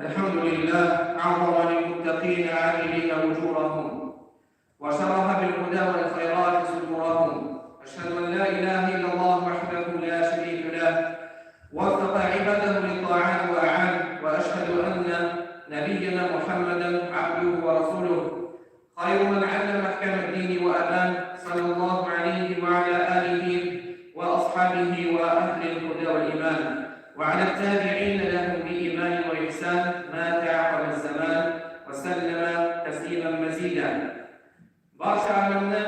الحمد لله أعظم للمتقين عاملين أجورهم وشرح بالهدى والخيرات صدورهم أشهد أن لا إله إلا الله وحده لا شريك له وفق عباده للطاعات وأعان وأشهد أن نبينا محمدا عبده ورسوله خير من علم أحكام الدين وأبان صلى الله عليه وعلى آله وأصحابه وأهل الهدى والإيمان وعلى التابعين لهم بإيمان وإحسان ما تعاقب الزمان وسلم تسليما مزيدا Барча әләмне,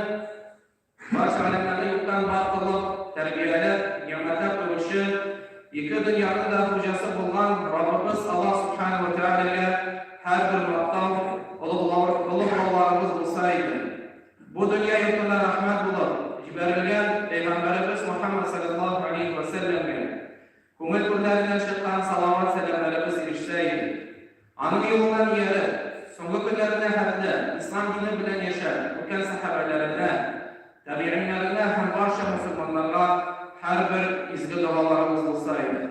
барча әләмнәрне юктан бар кылып, тәрбияләп, нигъмәтләп торучы, ике дөньяның да хуҗасы булган Раббыбыз Аллаһ Субхану ва Тәгаләгә һәрбер мактау, олуглауларыбыз булса иде. Бу дөнья йортына рәхмәт булып җибәрелгән пәйгамбәребез Мухаммад саллаллаһу алейһи ва сәлләмгә күңел түрләреннән чыккан салават-сәламнәребез ирешсә иде. Аның юлыннан ияреп, соңгы көннәренә хәтле ислам дине белән яшәп үткән сәхабәләренә, табигыйннәренә һәм барча мөселманнарга һәрбер изге догаларыбыз булса иде.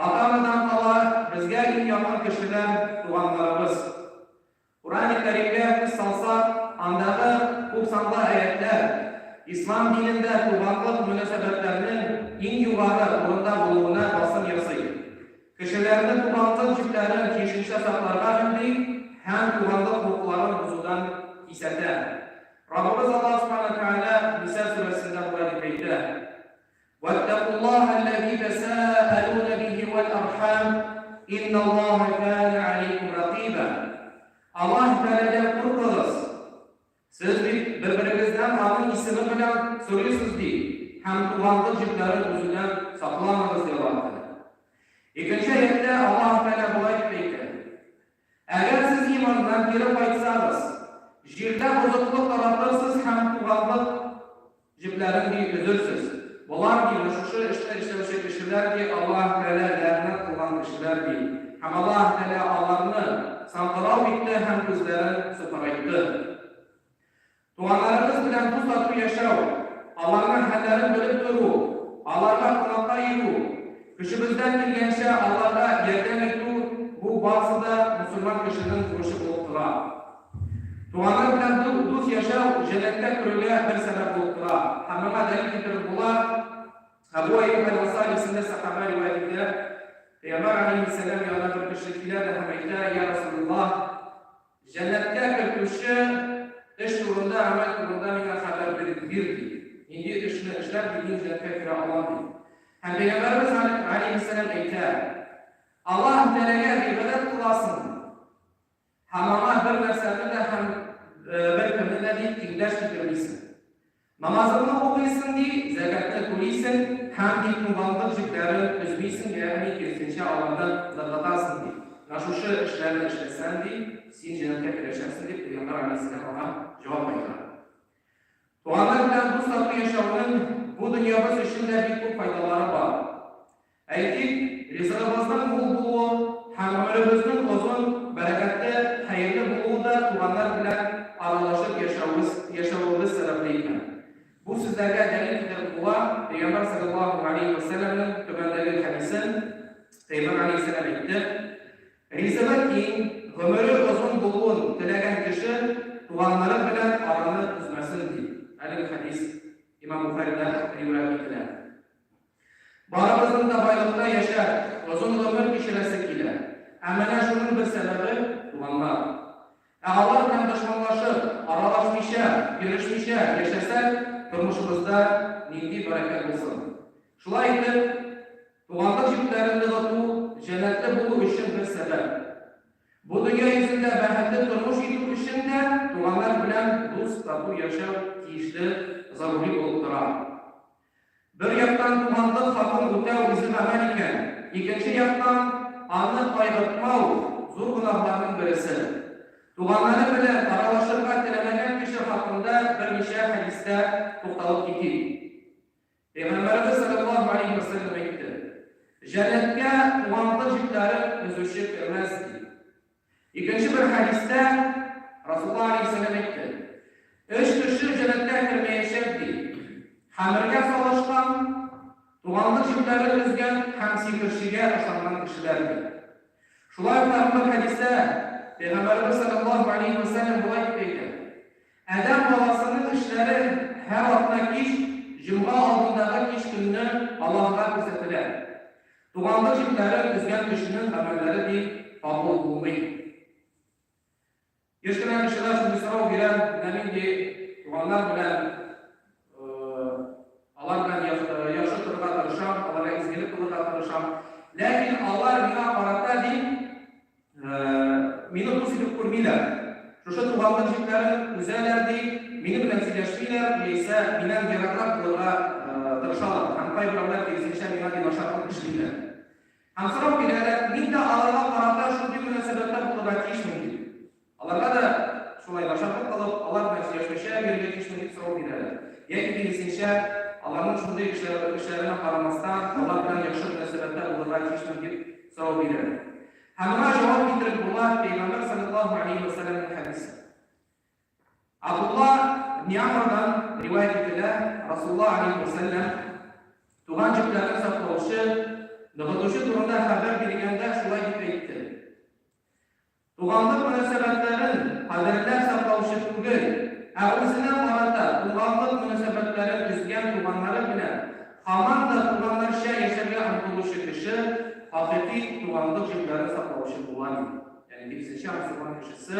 Ата-анадан кала безгә иң якын кешеләр, туганнарыбыз. Коръәни Кәримгә күз салсак, андагы күпсанлы аятьләр Ислам динендә туганлык мөнәсәбәтләрнең иң югары урында булуына басым ясый. Кешеләрне туганлык җепләрен тиешенчә сакларга өнди һәм туганлык хокукларын бозудан кисәтә. Раббыбыз Аллаһ Субхана Тәгалә Ниса сүрәсендә болай дип әйтә: Ваттакуллаһа аллази тәсаалуна бихи вәл архам, инналлаһа кана алейкум ракыйба. Аллаһ Тәгаләдән куркыгыз. Сез бит бер-берегездән аның исеме белән сорыйсыз, ди, һәм туганлык җепләрен өзүдән сакланыгыз, ди Аллаһ Тәгалә. Икенче аятьтә Аллаһ Тәгалә болай дип әйтә: Әгәр сез иманнан кире кайтсагыз, җирдә бозыклык таратырсыз һәм туганлык җепләрен ди өзерсез. Болар ди, менә шушы эшне эшләүче кешеләр ди, Аллаһ Тәгалә ләгънәт кылган кешеләр ди. Һәм Аллаһ Тәгалә аларны саңгырау итте һәм күзләрен сукырайтты. Туганнарыгыз белән дус-тату яшәү, аларның хәлләрен белеп тору, аларга кунакка йөрү, көчебездән килгәнчә аларга ярдәм итү, бу барысы да мөселман кешенең бурычы булып тора. Туганнар белән дус яшәү җәннәткә керүгә бер сәбәп булып тора. Һәм моңа дәлил китереп була, Әбу Әйюб әл-Ансари исемле сәхабә риваять итә, Пәйгамбәр галәйһиссәлам янына бер кеше килә дә һәм әйтә, Я Расулуллаһ, Җәннәткә кертүче эш турында, гамәл турында миңа хәбәр бир, ди. Нинди эшне эшләп, ди, мин җәннәткә керә алам, ди. Һәм Пәйгамбәребез галәйһиссәлам әйтә, Аллаһ Тәгаләгә гыйбадәт кыласың һәм аңа бер нәрсәне дә һәм беркемне дә, ди, тиңдәш китермисең. Намазыңны укыйсың, ди, зәкятне түлисең һәм, ди, туганлык җепләрен өзмисең, ягъни, киресенчә, аларны ныгытасың, ди. Менә шушы эшләрне эшләсәң, ди, син җәннәткә керәчәксең, дип, Пәйгамбәр галәйһиссәлам аңа җавап кайтара. Туганнар белән дус-тату яшәүнең бу дөньябыз өчен дә бик күп файдалары бар. Әйтик, ризыгыбызның мул булуы һәм гомеребезнең озын, бәрәкәтле, хәерле булуы да туганнар белән аралашып яшәвебез, яшәвебез сәбәпле икән. Бу сүзләргә дәлил китереп була, Пәйгамбәр салләллаһу галәйһи вә сәлләмнең түбәндәге хәдисен, Пәйгамбәр галәйһиссәлам әйтте, Ризыгы киң, гомере озын булуын теләгән кеше туганнары белән араны өзмәсен, ди. Әлеге хәдис Имам Бухарида риваять ителә. Барыбызның да байлыкта яшәп, озын гомер кичерәсе килә. Ә менә шуның бер сәбәбе, туганнар. Ә алар белән дошманлашып, аралашмыйча, йөрешмичә яшәсәк, тормышыбызда нинди бәрәкәт булсын? Шулай итеп, туганлык җепләрен ныгыту, җәннәтле булу өчен бер сәбәп. Бу дөнья йөзендә бәхетле тормыш итү өчен дә туганнар белән дус-тату яшәү тиешле, зарури булып тора. Бер яктан туганлык хакын үтәү изге гамәл икән, икенче яктан аны кайгыртмау, зур гөнаһларның бересе. Туганнары белән аралашырга теләмәгән кеше хакында берничә хәдистә тукталып китик. Пәйгамбәребез салләллаһу галәйһи вә сәлләм әйтте, Җәннәткә туганлык җепләрен өзүче кермәс, ди. Икенче бер хәдистә Расулулла алейһиссәлам әйтте, Өч кеше җәннәткә кермәячәк, ди. Хәмергә салышкан, туганлык җепләрен өзгән һәм сихерчегә ышанган кешеләр, ди. Шулай ук тагын бер хәдистә Пәйгамбәребез салләллаһу алейһи вә сәлләм болай дип әйтә, Адәм баласының эшләре һәр атна кич, җомга алдындагы кич көнне Аллаһыга күрсәтелә. Туганлык җепләрен өзгән кешенең гамәлләре ди кабул булмый. Еш кына кешеләр шундый сорау бирә, менә мин ди туганнар белән алар белән яхшы торырга тырышам, аларга изгелек кылырга тырышам. Ләкин алар миңа карата ди мине дус итеп күрмиләр. Шушы туганлык җепләрен өзәләр ди, минем белән сөйләшмиләр, яисә миннән ераграк булырга тырышалар һәм кайберәүләр киресенчә миңа ди начарлык эшлиләр. Һәм сорау бирәләр, мин дә аларга карата шундый мөнәсәбәттә булырга тиешмен дип. Аларга да шулай начарлык кылып, алар белән сөйләшмичә йөрергә тиешмен дип сорау бирәләр. Яки киресенчә, аларның шундый эшләренә карамастан, алар белән яхшы мөнәсәбәттә булырга тиешмен дип сорау бирәләр. Һәм моңа җавап китереп була Пәйгамбәр салләллаһу алейһи вә сәлләмнең хәдисе. Абдулла ибн Амрдан риваять ителә, Расулулла алейһи вә сәлләм туган җепләрен саклаучы, ныгытучы турында хәбәр биргәндә шулай дип әйтте, Туганлык мөнәсәбәтләрен кадерләп саклаучы түгел, ә үзенә карата туганлык мөнәсәбәтләрен өзгән туганнары белән һаман да туганнарча яшәргә омтылучы кеше хакыйкый туганлык җепләрен саклаучы була, ди. Ягъни киресенчә, мөселман кешесе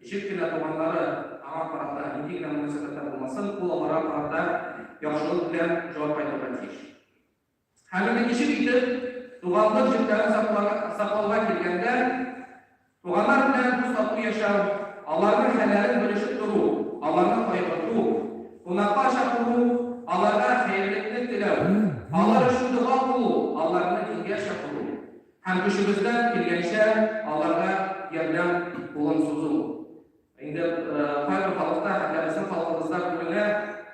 Ничек кенә туганнары аңа карата нинди генә мөнәсәбәттә булмасын, ул аларга карата яхшылык белән җавап кайтарырга тиеш. Һәм инде ничек итеп туганлык җепләрен саклауга килгәндә, туганнар белән дус-тату яшәү, аларның хәлләрен белешеп тору, аларны кайгырту, кунакка чакыру, аларга хәерлекне теләү, алар өчен дога кылу, аларны дингә чакыру, Һәм көчебездән килгәнчә аларга ярдәм кулын сузу. Инде кайбер халыкта, хәтта безнең халкыбызда күренә,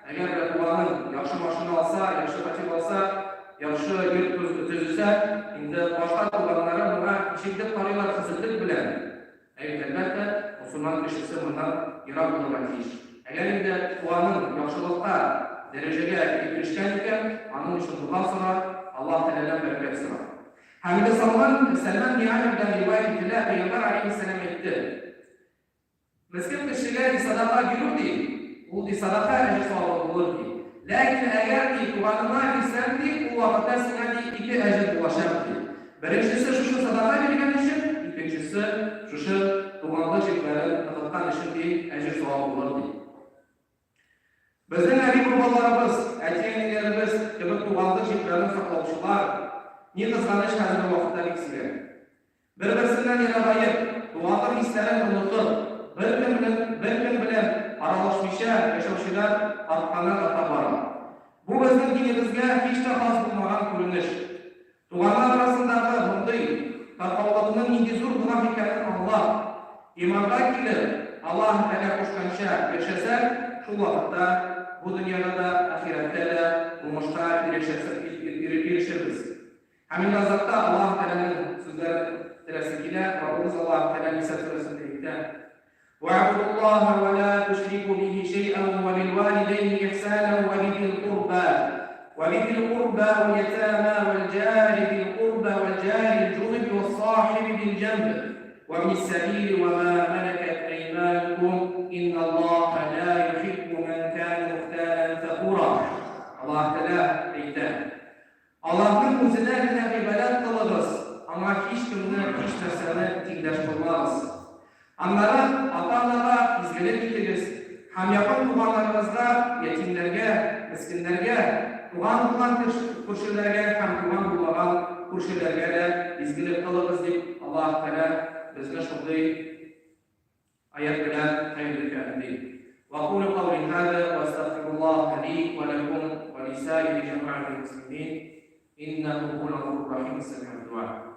әгәр дә туганың яхшы машина алса, яхшы фатир алса, яхшы йорт төзесә, инде башка туганнары моңа ничектер карыйлар хәсетлек белән. Ә бит, әлбәттә, мосылман кешесе моннан ерак булырга тиеш. Әгәр инде туганың яхшылыкка, дәрәҗәгә килеп ирешкән икән, аның өчен дога сора, Аллаһ Тәгаләдән бәрәкәт сора. Һәм инде Салман, Сәлман Миамирдан риваять ителә, Пәйгамбәр алейһиссәлам әйтте, Мескен кешегә ди садака бирү ди, ул ди садака әҗер савабы булыр ди. Ләкин әгәр ди туганыңа бирсәң ди, ул вакытта сиңа ди ике әҗер булачак ди. Беренчесе шушы садака биргән өчен, икенчесе шушы туганлык җепләрен ныгыткан өчен ди әҗер савап булыр ди. Безнең әби-бабаларыбыз, әти-әниләребез кебек туганлык җепләрен саклаучылар, ни кызганыч, хәзерге вакытта бик сирәк. Бер-берсеннән ерагаеп, туганлык хисләрен онытып, беркем белән беркем белән аралашмыйча яшәүчеләр артканнан-арта бара. Бу безнең динебезгә һич тә хас булмаган күренеш. Туганнар арасындагы мондый таркаулыкның нинди зур гөнаһ икәнен аңлап, иманга килеп, Аллаһ Тәгалә кушканча яшәсәк, шул вакытта бу дөньяда да, ахирәттә дә уңышка ирешербез. Һәм инде азакта Аллаһ Тәгаләнең сүзләрен теләсе килә, Раббыбыз Аллаһ Тәгалә Ниса сүрәсендә әйтә, Вәгъбудуллаһа вә лә түшрику бихи шәйән вә билвалидәйни ихсанән вә бизил курба вә бизил курба вәл ятама вәл җари зил курба вәл җарил җунуби вәс сахиби бил җәнб вә бнис сәбили вә ма мәләкәт әйманукум инналлаһа лә юхиббу мән кана мухталән фәхура. Аллаһ Тәгалә әйтә, Аллаһның үзенә генә гыйбадәт кылыгыз, Аңа һичкемне, һичнәрсәне тиңдәш кылмагыз. Аннары ата-анага изгелек итегез һәм якын туганнарыгызга, ятимнәргә, мескеннәргә, туган булган күршеләргә һәм туган булмаган күршеләргә дә изгелек кылыгыз, дип Аллаһ Тәгалә безне шундый аять белән хәерлеккә өнди. Вәкулу каули һаза вә астагфируллаһа ли вә ләкум вә лисаири җәмәгатил мөслимин иннәһу һуәл гафурур рахим, Сәми'уд дуа.